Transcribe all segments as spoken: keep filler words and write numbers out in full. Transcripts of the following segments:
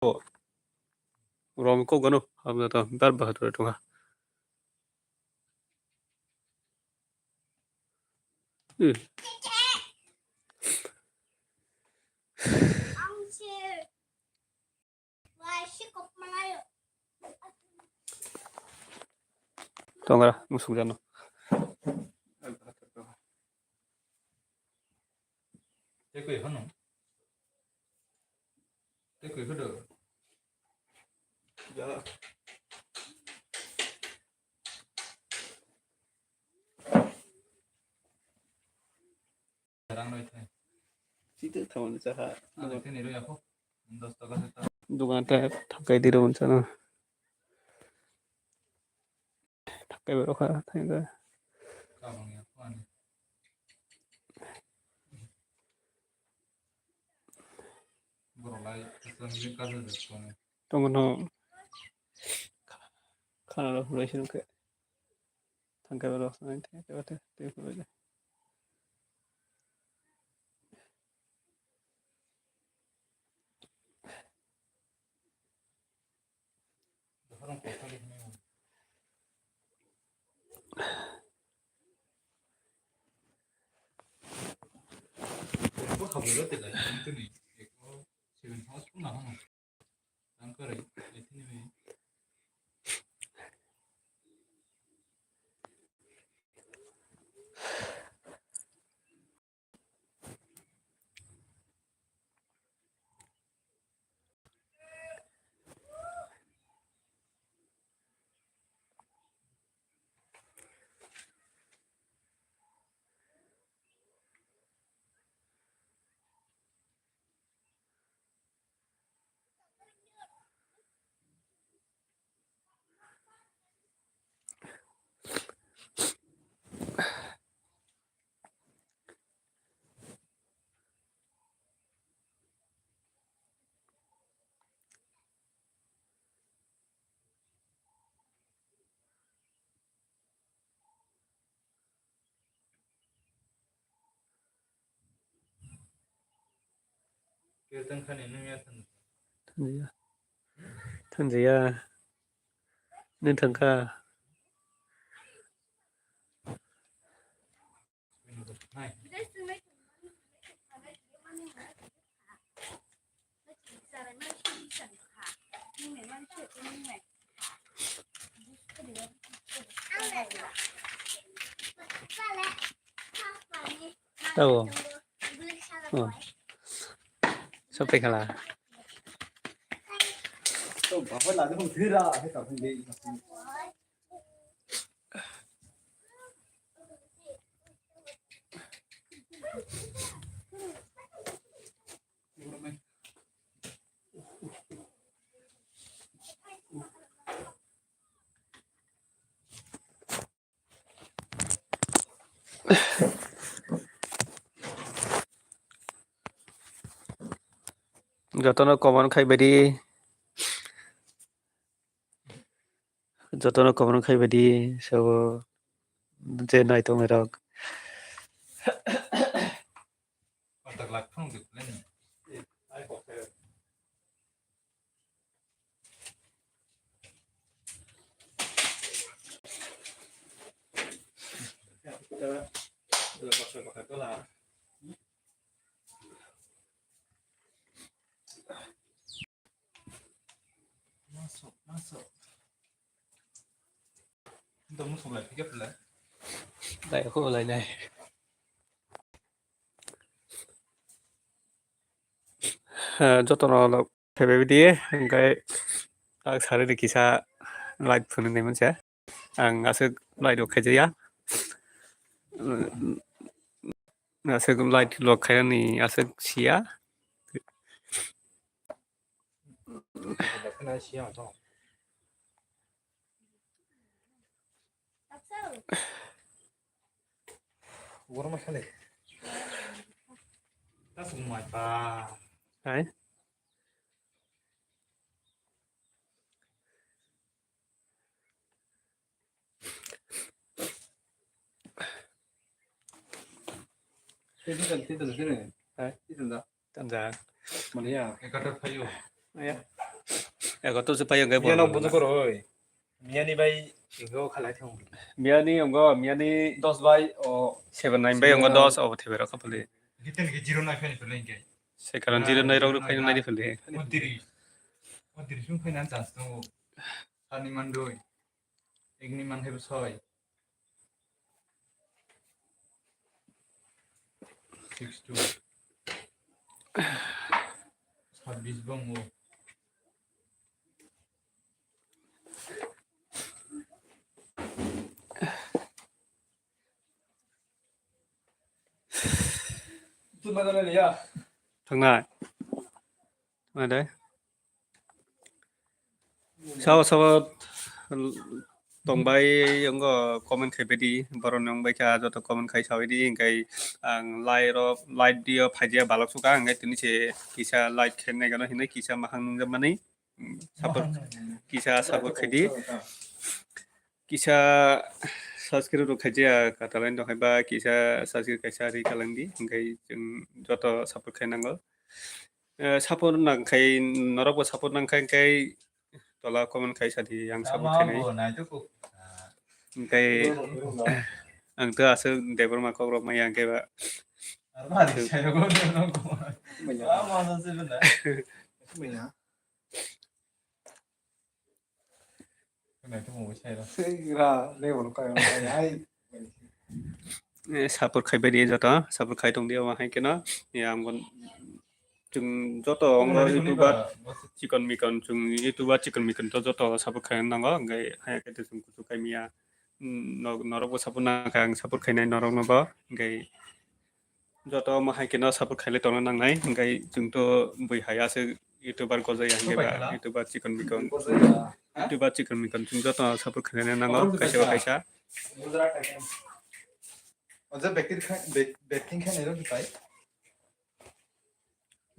Rom kok gano, hamna to, bar bahadur tongha. Hmm. Tongra, musuk jano. Tei koi hano? Tei koi hodo? Ya. Rang roi thai. Sita thawan cha ha. Ano khe ni roi akho. Dos taka se ta. Dukan ta thakai di ron cha na. Thakai bero kha thai ga. Ka bang ya kho ani. Borok lai asam ni ka sa ja kho. Tongno khana rok hulai se nukhe. Thangkai ba rok nai thangkai ba tei tei hulai le. Thangjiya. Thangjiya. Nini thangkha. Tao. Oh. Sopai khala. Jotono comment khai bai di. Jotono comment khai bai di, so je nai tongwi rok. Masuk, masuk. Untuk musuh lagi, tiga belas. Lai, aku lai, lai. Eh, jotono phaibai di, hingke ang sari di kisa light phunui nai mansa. Ang aswk light rok khaijaya. Aswk light rok khainani aswk siya. Hai. Hai. Tanja. Mania. Ekator phaio. Aya. Ego to se payo gai Miyano bo bujo koro oi. Miyani bai ego khalai thang. Miyani ongo, miyani dos bai o seven nine bai ongo Miyano dos o thebe rokha puli. Gitan ke zero nai phani puli ke. Se karon zero nai rok phani nai phuli. Modiri. Modiri sung phani chance tongo. Sani mandoi. Egni man hebo soi. Six two. Sabbish bong o. Thangna. Thangna de. Sabo sabo tongbai ongo comment khai baidi, borok ni wngbai kha joto comment khai sabaidi, hingkai ang lai rok, live video phaijak balok suka, hingkai tini se kisa like khe nai gano hinwi kisa mahang nungjak mani, mm, support, kisa support khaidi, kisa subscribe rok khaijak katalai no haiba kisa subscribe kaisa ri kalangdi, hingkai chwng joto support khai nango. Eh, support nang khai, norok bo support nang khai, khai tola comment khai sadi, ang support khai nai. Tamo bo nai to kok. Hingkai ang to aswk Debbarma kok rok maya hingkai ba. Arma di sai rok no ko. Maya. Ah, ma sa se na. Maya. Nai to mo sai rok. Sei ra, level kai, kai, hai. Eh, support khai baidi joto, support khai tongdi omo hai kheno. Ya, ang bon, chwng joto ongo YouTuber chikon mikon, chwng YouTuber chikon mikon to joto support khai nango, hingkai haya khe to chwng kuchuk kai maya. Mm, no-, norok bo support nang kha, ang support khainai norok no bo, hingkai joto omo hai kheno support khailai tongna nangnai, hingkai chwng to bui hai aswk YouTuber gojaya hingkai ba, YouTuber chikon mikon, YouTuber chikon mikon chwng joto support khailai nango, kaisa ba kaisa. Oja betting khai, bet-, betting khai nai rok tai.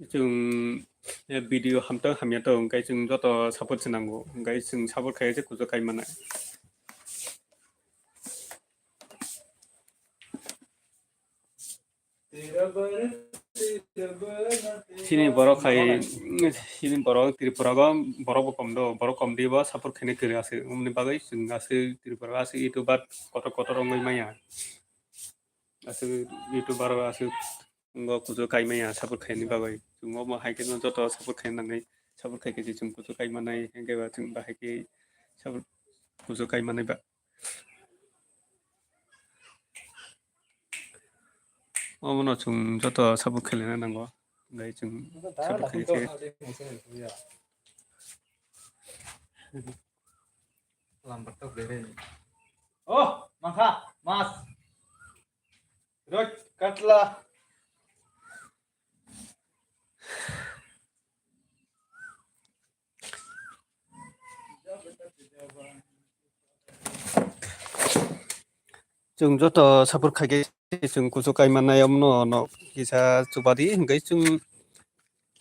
Chwng, eh, video hamtang hamya tong, hingkai chwng joto support se nango, hingkai chwng support khai se kuchuk kai mannai. Chini borok hai, chini borok Tripura go borok bo kom do, borok kom di bo support khaina kwrwi aswk, wngmani bagwi chwng aswk Tripura aswk YouTuber kotor kotor wngwi manya. Aswk YouTuber aswk wngwi kuchuk kai manya support khainani bagwi. Chwng omo hai kheno joto support khaina nangnai, support khai khe chwng kuchuk kai mannai, hingke ba chwng bahai khe support kuchuk kai mannai ba. Omono chwng joto support khailai nango, hingke chwng support khai khe. Oh, mangkha, mas. Roi, katla. Chwng joto support khai khe chwng kuchuk kai mannai, omono no kisa chubadi hingke chwng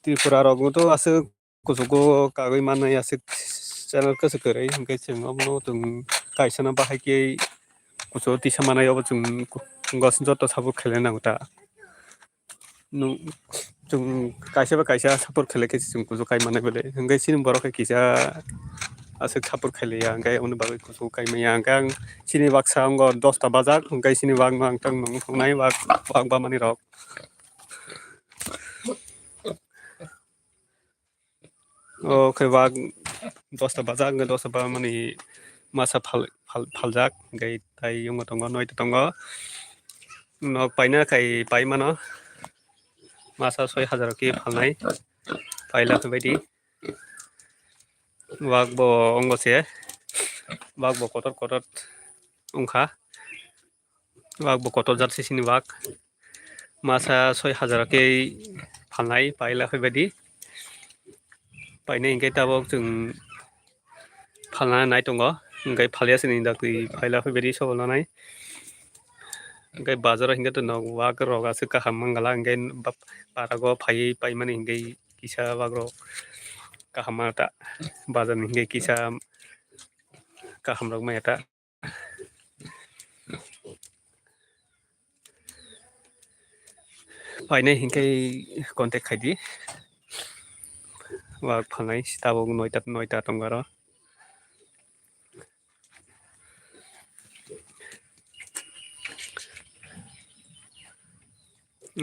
Tripura rok to aswk kuchugo kagwi mannai aswk channel kwchwk kwrwi, hwnkhe chwng obono chwng kaisano bahai khe kuchugo tisa mannai, obo chwng joto support khailai nango ta. Nwng chwng kaisa bai kaisa support khailai khe chwng kuchugo kai mannai belai, hwnkhe chini borok khe kisa aswk support khailaiya, hwnkhe aboni bagwi kuchugo kai manya, hwnkhe ang chini baksa wngo dosta bajak, hwnkhe chini bagno ang tang nung tongnai wak, wak bamani rok. O khe wak dosta bajak, hwnkhe dosta bamani masa phal-, phal-, phaljak, hwnkhe tai yungo tongo, noito tongo. Nok paina khai pai mano. Masa soi hajar khe phalnai. Paila khe baidi. Wak bo ongo se. Wak bo kotor kotor wngkha. Wak bo kotor jat sisini wak. Masa soi hajar khe phalnai, paila khe baidi. Painai hwnkhe tabok chwng phalna nai tongo. Hwnkhe phalya sini dakti paila khe baidi sobo lanai. Hwnkhe bazaro hwnkhe to nok wak rok aswk kaham mangala, hwnkhe ba-, barago phaiwi paimani hwnkhe kisa wak rok kaham mata. Bazarni hwnkhe kisa kaham rok maya ta. Painai hwnkhe contact khaidi. Wak phalnai tabuk noita, noita tongo aro.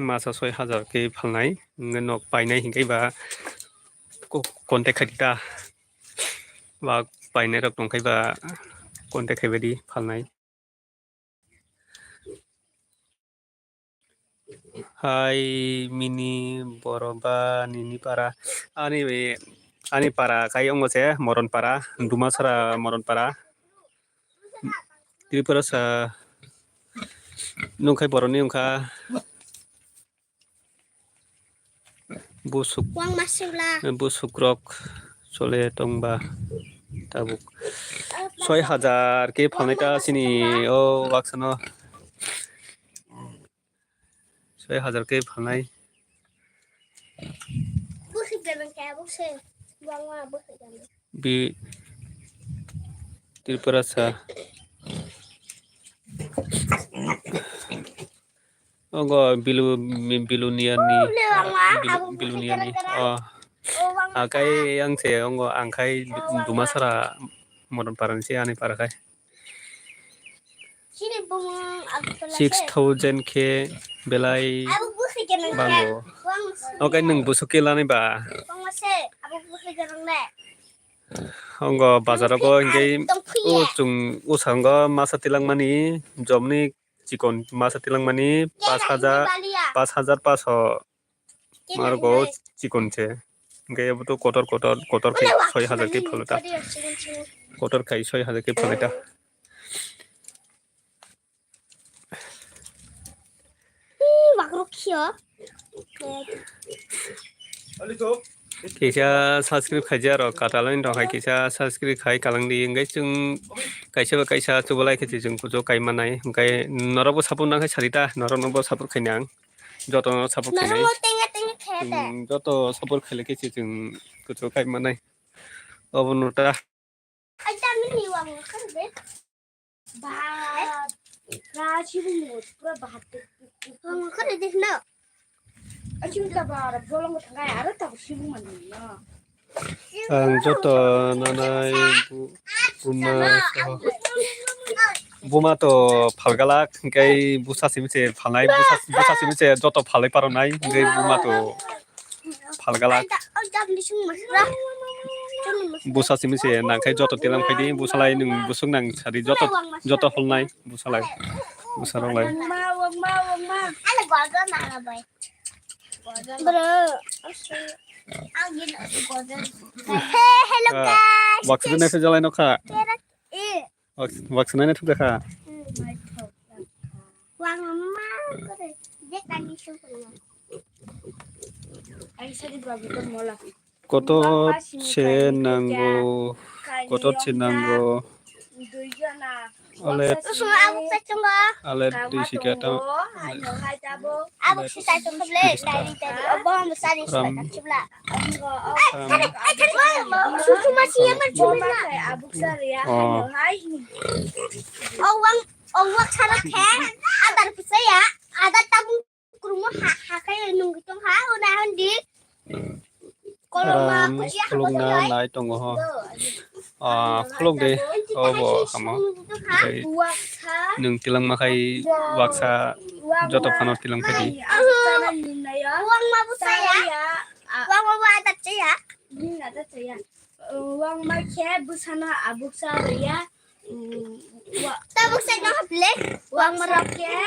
Masa soi hajar khe phalnai, hwnkhe nok painai hwnkhe ba ko-, contact khai di ta. Ba painai rok tongkhai ba contact khai bai di phalnai. Hai mini boroba nini para, ani, ani para kai ongo se Moron para, Dumasara Moron para. Tripura sa nungkhai boroni wngkha. Busuk, Wang masuk la. Busukrok chole tongba tabuk. Soi hajar khe phalnai ta sini o waksano. Soi hajar khe phalnai. Busi bebeng kaya busi. Wang wang busi bebeng. Bi Tripura sa. Ongo bilu, mi-, biluniani, Oh, le wang wang, bilu-, abuk busi biluniani. Kereng kereng. Oh. Oh, wang wang. Akai yang se ongo angkhai Dumasara Moron para ni se ani para khai. Sini bumung Agartala se. Six thousand khe belai Abuk busi kereng bango. Kereng. Wang se. Oke, nwng busuk khe lanai ba? Wang se, abuk busi kereng le. Ongo bazar o hingke Ang tongphiya. O chwng o sango masa tilangmani jomni chikon masa tilangmani pas hajar, pas hajar pas ho margo chikon se. Hingke abo to kotor kotor, kotor khai soi hajar khe phalwi ta. Kotor khai soi hajar khe phalwi ta. Ih, bakrok khio. Kisa subscribe khaijak rok katalani rok hai kisa subscribe khai kalangdi, hingke chwng kaisa ba kaisa chubalai khe chwng kuchuk kai manai, hingke norok bo support nang khe sadi ta, norok no bo support khainai ang, joto no support khainai. Norok no tenga tenga khe de. Hmm, joto support khailai khe chwng kuchuk kai manai. Obo no ta. Ai, tamni ni wang khan de. Ba, ka sibung mo, pura bahat. Wang khan de no. Ai, sibung ta ba, bolong thang ai, aro ta sibung man no. Ang joto nanai bu-, buma soho. Buma to phalgalak, hingke busa simi se phalnai, busa, busa simi se joto phalai paronai, hingke buma to phalgalak. Busa simi se nangkhai joto tilang phaidi, busalai nwng busuk nang sadi joto, joto holnai busalai, busa ronglai. Bro. Hey, hello guys. Waktu na phe jalai nokha. Wak-, waktu na thuk kha. Wang ma kore. Dek ani sung. Kotor se nango, kotor se nango. Ole, ole twi sikha ta. Abuk sisa chukle dari dari obo mo sari sisa chukla. Ai, ai, ai, ai, susuma siya mar chukla. Oh. Owang, owang sarok khe adar pusaya, adar tabung. Kurumo ha, ha khe nungwi tong ha, hwnwi hwn di. Koloma ram kuchi ha khulukna bo nai tongo ho. Ah, khuluk de. Obo hamo. Tei nwng tilang ma khai waksa joto phano tilang khai di. Wang ma bu saya. Wang ma bu adat saya. Wang ma khe bwsano abuk sa ya. Tabuk sai no haple. Wang ma rok khe.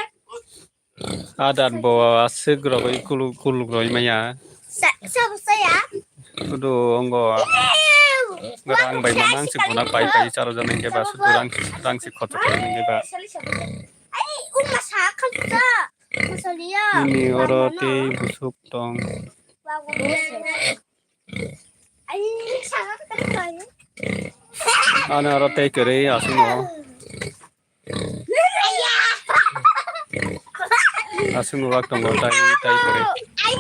Adan bo aswk rogwi kuluk, kuluk rogwi maya. Sa, sa, saya. Kudu ongo. Ew. Rang bai mamang si guna pai pai charo jani ke ba sudu rang, rang si khochok rani ke ba. Ai, uma sa khan ta. Masaliya. Ini oro tei busuk tong. Ai, sa khan ta. Ana oro tei kwrwi aswk no. Aswk wak tongo tai, tai kore. Ai,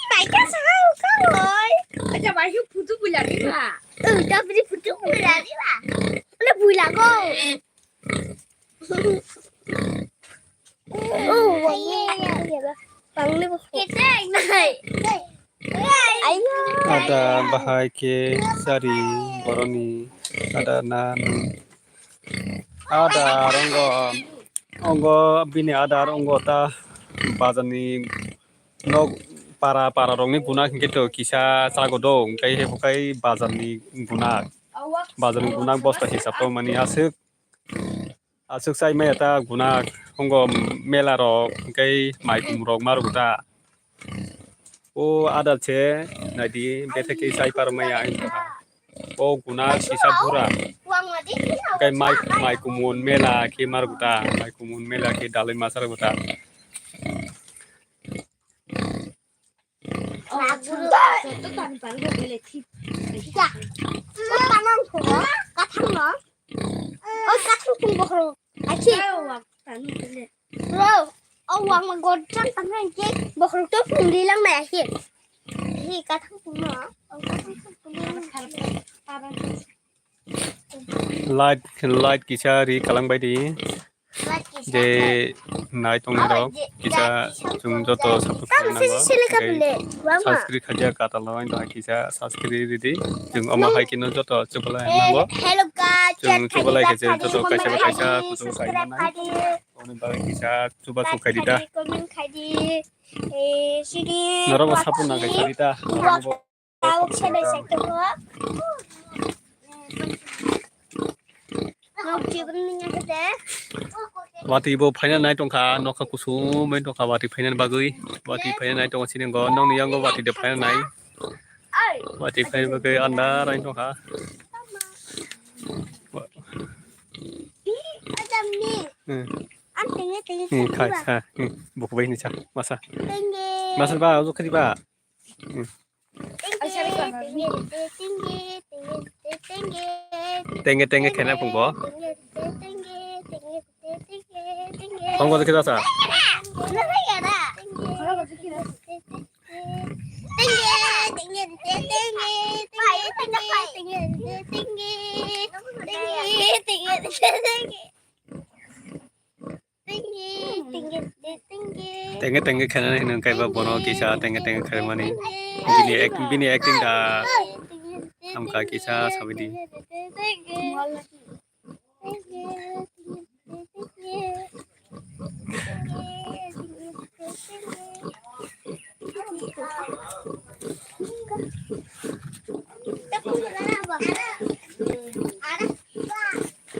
bai ka sa ka oi. Acha bai hu phutu bula di ba. Oh, ta bri phutu bula di ba. Ole bula go. Oh, wang ye ye ye ba. Bang le bo. Kete nai. Ada bahai khe sari boroni ada nan. Ada rongo ongo bini ada rongo ta bazarni nok para para rokni guna hinkhe to kisa chago do, hinkhe he bukai bazarni guna, bazarni guna bosta hisab tong mani aswk. Aswk sai maya ta guna hongo mela rok, tei maikum rok ma rwgo ta. O ada se naidi betha khe sai par maya. O guna kisa bura. Tei mai, maikum mela khe ma rwgo ta. Maikum mela khe dalai masa rwgo ta. Kathang no. O kathang tung bokhorok. Aki. Bro, o wang ma gojang tanang ke bokhorok to phung di lang nai aki. Hi kathang tung no. O kathang tung no. Light, light kisa ri kalang bai di. Light kisa. Je nai tong rok kisa chung joto support khaina nango. Subscribe khaja kata lo ang kisa subscribe ridi. Chung omo hai kino joto chukla nango. Hello guys. Chung chukla khe je joto kaisa ba kaisa kutung khaina nai. Oni bagwi kisa chuba chuk khaidi da. Comment khaidi. Eh, sini. Norok bo support na khaidi da. Tawk se bai se tongo. Nok jibon ni nyakhe de. Watwi bo phaina nai tongkha, nokha kusum bai tongkha watwi phaina bagwi. Watwi phaina nai tongo sini go, nokni yango watwi de phaina nai. Watwi phaina bagwi andar ai tongkha. Adam ni. Hmm. An tenge tenge. Hmm, khai sa. Hmm, buku bai ni sa. Masa. Tenge. Masa ba, ujuk khadi ba. Hmm. Tenge tenge khena pungbo. Pungbo kita sa. Tenge tenge khainani hwnwi kaiba bono kisa tenge tenge khaimani. Bini ek-, bini acting da hamkha kisa sabidi.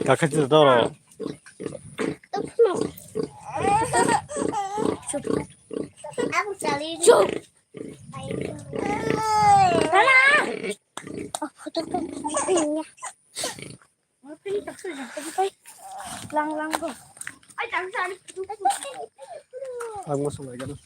Kakha chwla doro. Chup. Lang lang go. Ang mo sulai gana.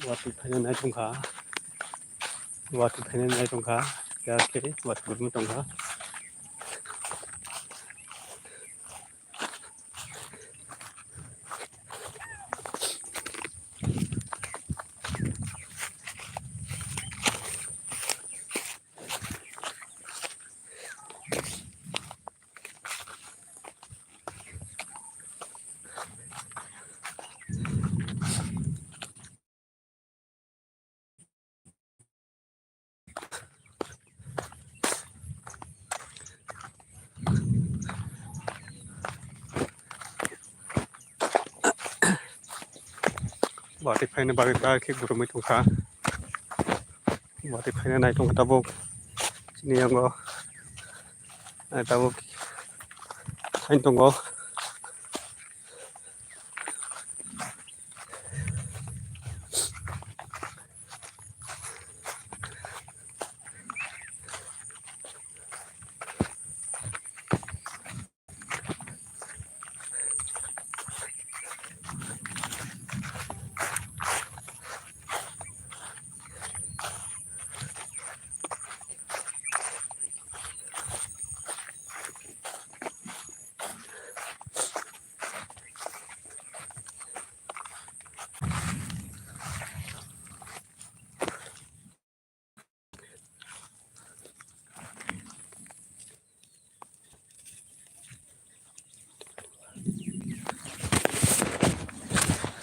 Watwi phaina nai tongkha. Watwi phaina nai tongkha. Khe watwi tongkha. Bati phaina bagwi ta khe gurumwi tongkha. Bati phaina nai tongkha tabuk. Chini yango. Nai tabuk. Hain tongo.